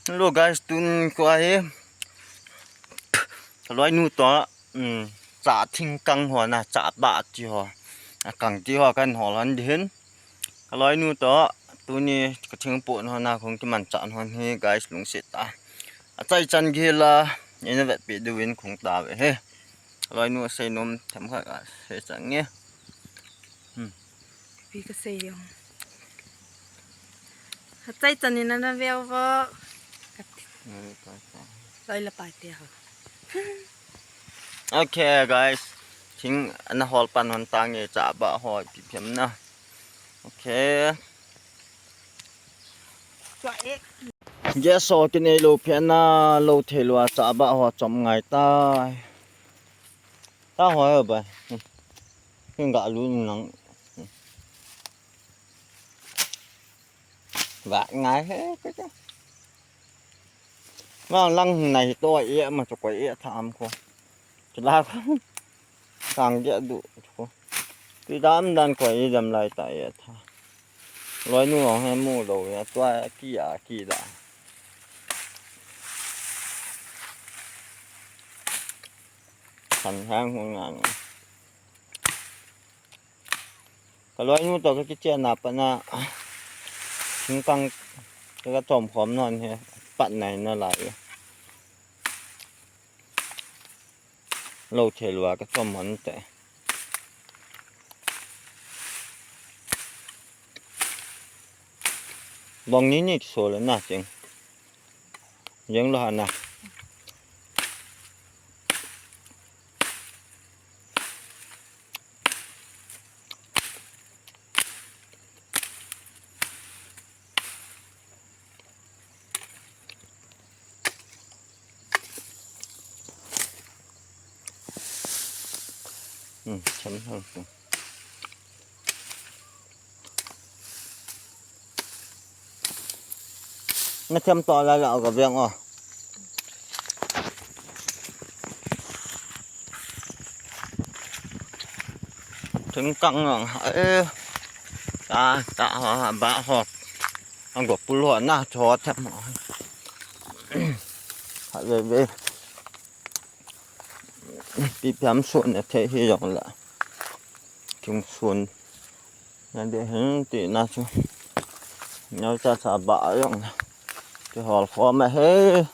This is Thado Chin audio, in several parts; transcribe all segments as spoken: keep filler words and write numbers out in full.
Hello guys, tun ko ahi. Ka loinu to, um, cha thingkang ho na, cha ba ti ho. A kang ti ho kan hol han din. Ka loinu to, tuni ka thingpon ho na kong kiman cha hon hi guys, lungset ta. A chai chan gila, ina vet pi duin kong ta ve he. Ka loinu sei nom, tham kha ka sei chang nge. Hmm. Pi ka sei yong. Hachai chanin ana veu vo. Loi la pai te ho. Okay, guys. Thing ana hol pan hon tange cha ba ho pi phiam na. Okay. Chua e. Gas ho kinei lou phian na, lou thei lou a cha ba ho chom ngai tai. Ta ho ba. Kin ga lu nang. Vak ngai he, ka cha. Vang lang nai to e ma chu ko e tham ko. Chu la ko. Sang ge du chu ko. Ti dam dan ko e dam lai ta e tha. Loinu he mu lo ya tua ki a ki da. San hang hung ngang. Ka loinu to ka kichen na pa na, thingkang ka chom khom non he, pat nai na lai. Lou thei lou a ka chom hon te. Bong ni ni so le na ching. Jeng lou ha na. Hmm, cham cham. Na thiam to la la ka veng o. Thingkang ngang ha e. Ta ta ha ba ho. Ang go pul ho na cho thiam ho. Ha ve ve. Pi piam sun na thei hi jong la. Thingsun. Na de hin ti na chu. Nau cha cha ba jong. Ti hol khom a he.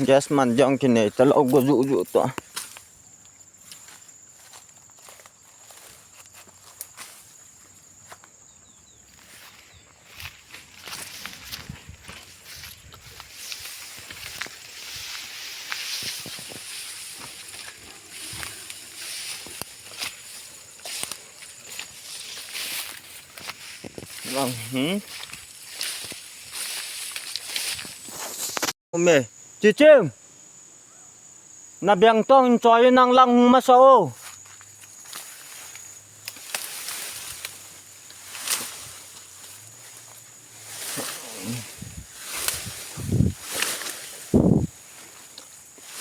Gas man jong kinei ta lou go ju ju to. Vâng, hmm. Ome, Chiching. Na beng tong in choi nang lang hung masa o.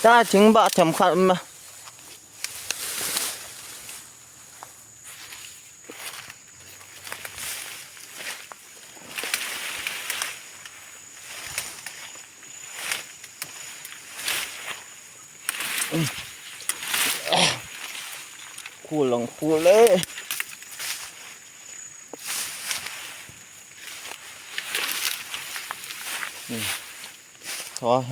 Ta thing ba them khat ma. Khul lang khul le. Thôi,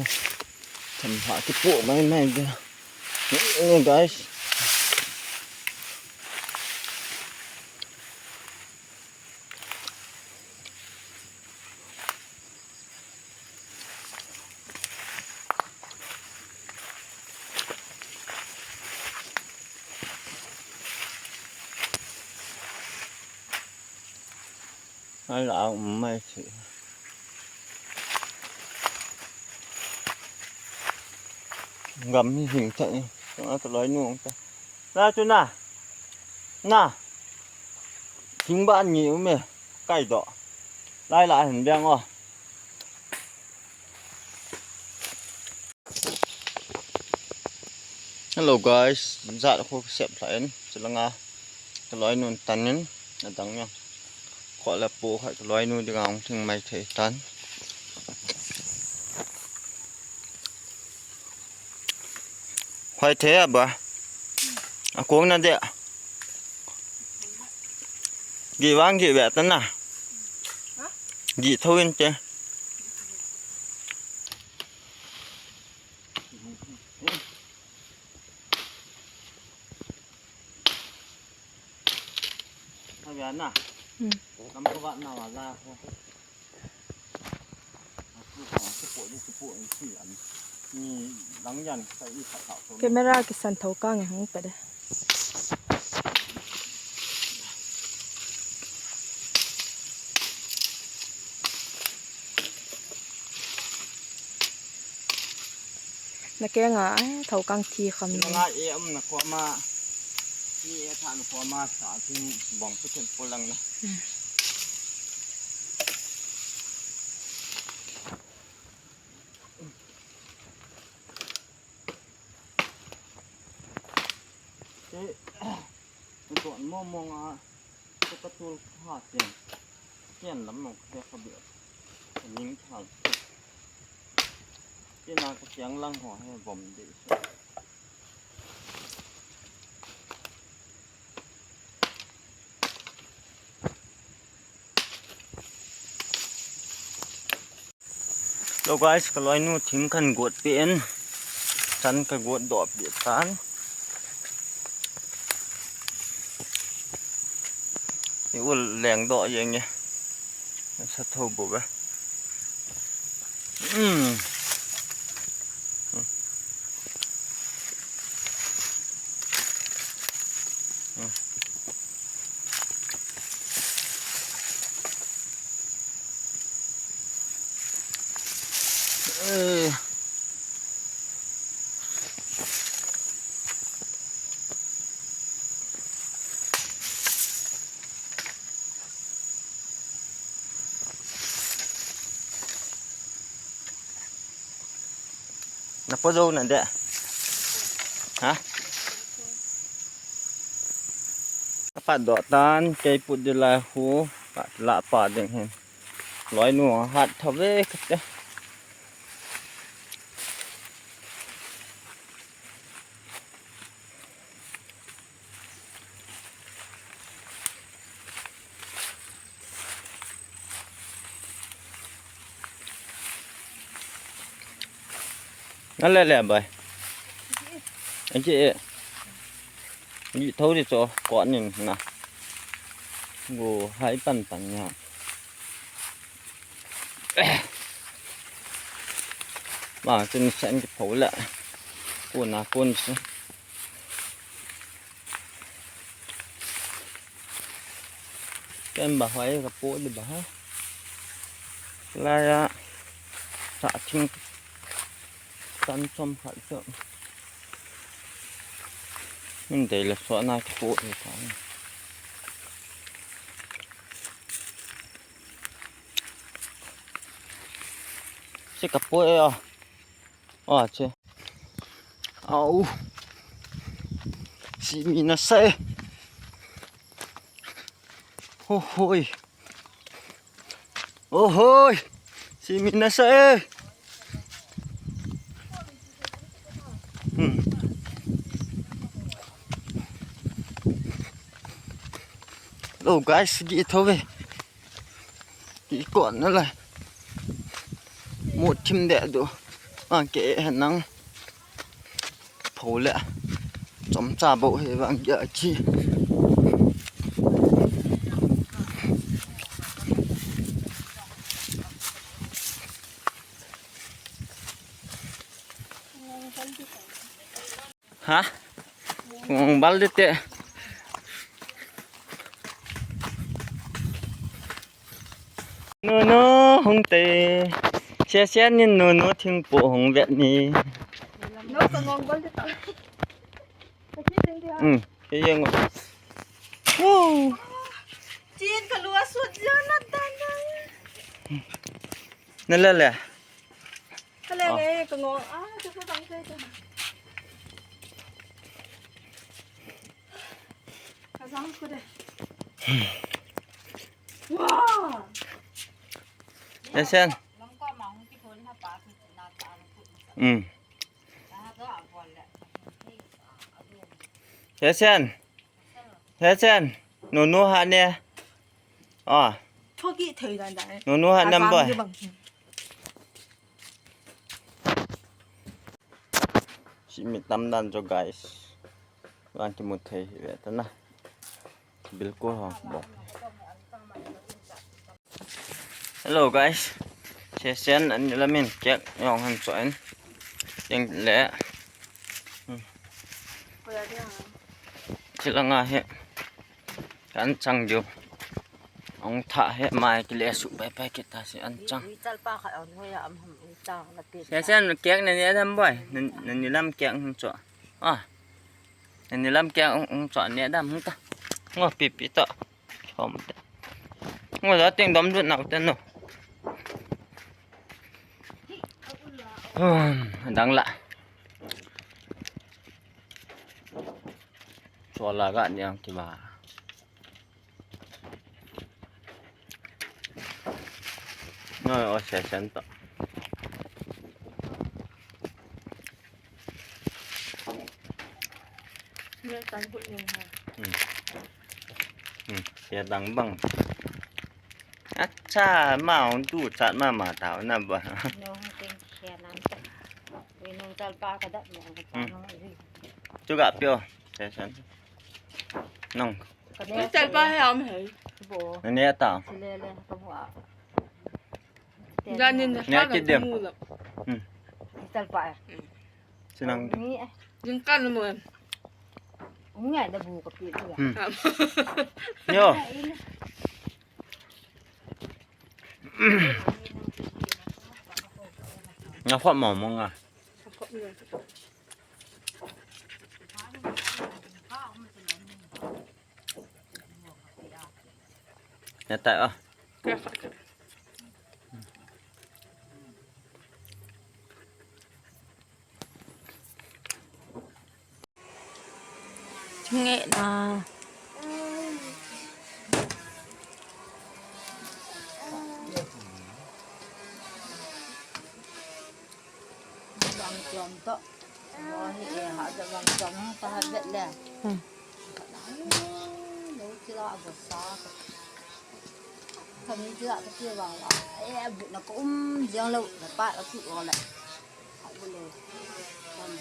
thèm họa cái pụa máy may kìa. Guys. Ai la um mai si. Gam hi hing ta ni. Tong a ka loi nuang ta. Na chu na. Na. Thing ba an ngi um e. Kai do. Lai la hin biang o. Hello guys, jat khu sep la in, chulanga ka loi nun tan in, adang ya. Ko la po kha ka loi nu dinga ong thing mai thei tan. Hoi the a ba. A kong na de. Gi wang gi ve ta na. Gi tho in te. Hoi ve na. Hmm. Lam ko va na wa la ko. Camera kisan tho kang e hung pe de. Na ke nga, eh, tho kang thi kham ni. Nga e um na ko ma. Ni e tha na ko ma sa tin bong pu thim pu lang na. Hmm. Te, tuan mo mo nga, te ka tul kha te, ken lam mo khe kha bi, ning kha. Te na ka siang lang ho he bom de. Hello guys, ka loinu thing kan got pe en, chan ka got doh pe tan. I ul leng doh yeng e. Sa tho bu ba. Hmm. Eh. Na po jou na de. Ha? Ka pat doh tan, kei put di lai hu, ka la pa ding hin. Loinu hat tho ve ka te. Na le le bai. Anche e. Ni tho di cho ko nin na. Go hai pan pan ya. Ba, chun sen ki pho la. Ko na kon se. Ken ba hoi ka po di ba ha. La ya. Sa thing. Tan chom khat chu. Min dei le so na ki po di ka. Che ka po e a. A che. Au. Si mi na sa e. Ho hoi. O hoi. Si mi na sa e. Hmm. Hello guys, gi tho ve. Ki kon na la. Mu thim de du. Ang ke he nang. Pho le. Chom cha bo he bang ya ki. Ha? Ngong bal di te. Nunu hung te. Sia sia nin nunu thingpo hung vet ni. No, ka ngong bal di ta. Ka ki ding dia. Hmm. Ke yang. Wow. Chin ka lua sut ya na ta na. Na le le. Ka le le ka ngong. Ah, tu ko tang te. Ka sang ko de. Wow. Esen. Hmm. Hesen. Hesen. Nunu ha ne. Ah. Thoki thei dan dan. Nunu ha nam boy. Bang. Si mi tam dan jo guys. Wan ti mu thei ve ta na. Bilkul ho bo. Hello guys. Sesen an lamin kek yong han so en. Ding le. Hmm. Chilanga he. Kan chang jo. Ong tha he mai ki le su pai pai ki ta si an chang. Ui chal pa kha on hoya am ham ui chang la pe. Sesen kek ne ne dam boy. Ne ne lam kek han so. Ah. Ani lam keng ung, ung chua ne dam hung ta. Ngo pi pi to. Hom ta. Ngo da ting dom dut nau ten no. Hmm, dang la. Chua la ga niang ki ba. Noi, o, Sesen to. Noi, tan hut ni ha. Hmm. Hmm, sia dang bang. Acha, ma ong tu chat ma ma tao na ba. No, ha, teng sia nan ta. Ui, nung chal pa ka dat mo, ka pa no, ui. Tu ga pio, Sesen. Nung. Ka ne. Ni chal pa he am he. Bo. Ne ta. Si le le ka bo a. Janin ne ha ki dem. Hmm. Ni chal pa. Hmm. Sinang. Ni eh. Jing kan mo. Ngai da bu ka pi tu. Hmm. Yo. Nga khot mo mo nga. Nga tai a. Nge na. Bang chuam to. Mo hi e ha da bang chuam ta ha bet le. Hmm. Lo kila bo sa. Kami kila ta ki bang la. E bu na ko um jang lo da pa la ku o la. Ha bu le. Bang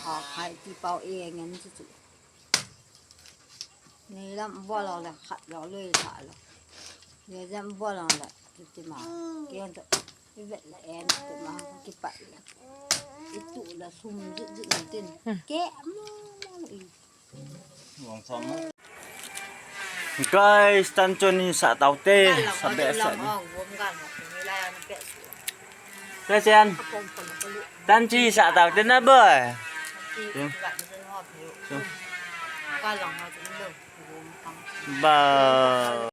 ha hai ti pau e ngen chu chu. Ni lam bol lo le khat lo lui tha lo. Ni lam bol lo le ti ma. Kian to. I vet la en ti ma ki pat la. I tu la sum jit jit ni tin. Hmm. Ke mo mo i. Guys, tan chun hi sa tau te, sa be sa ni. Sesen. Tan chi sa tau te na boy. Ba.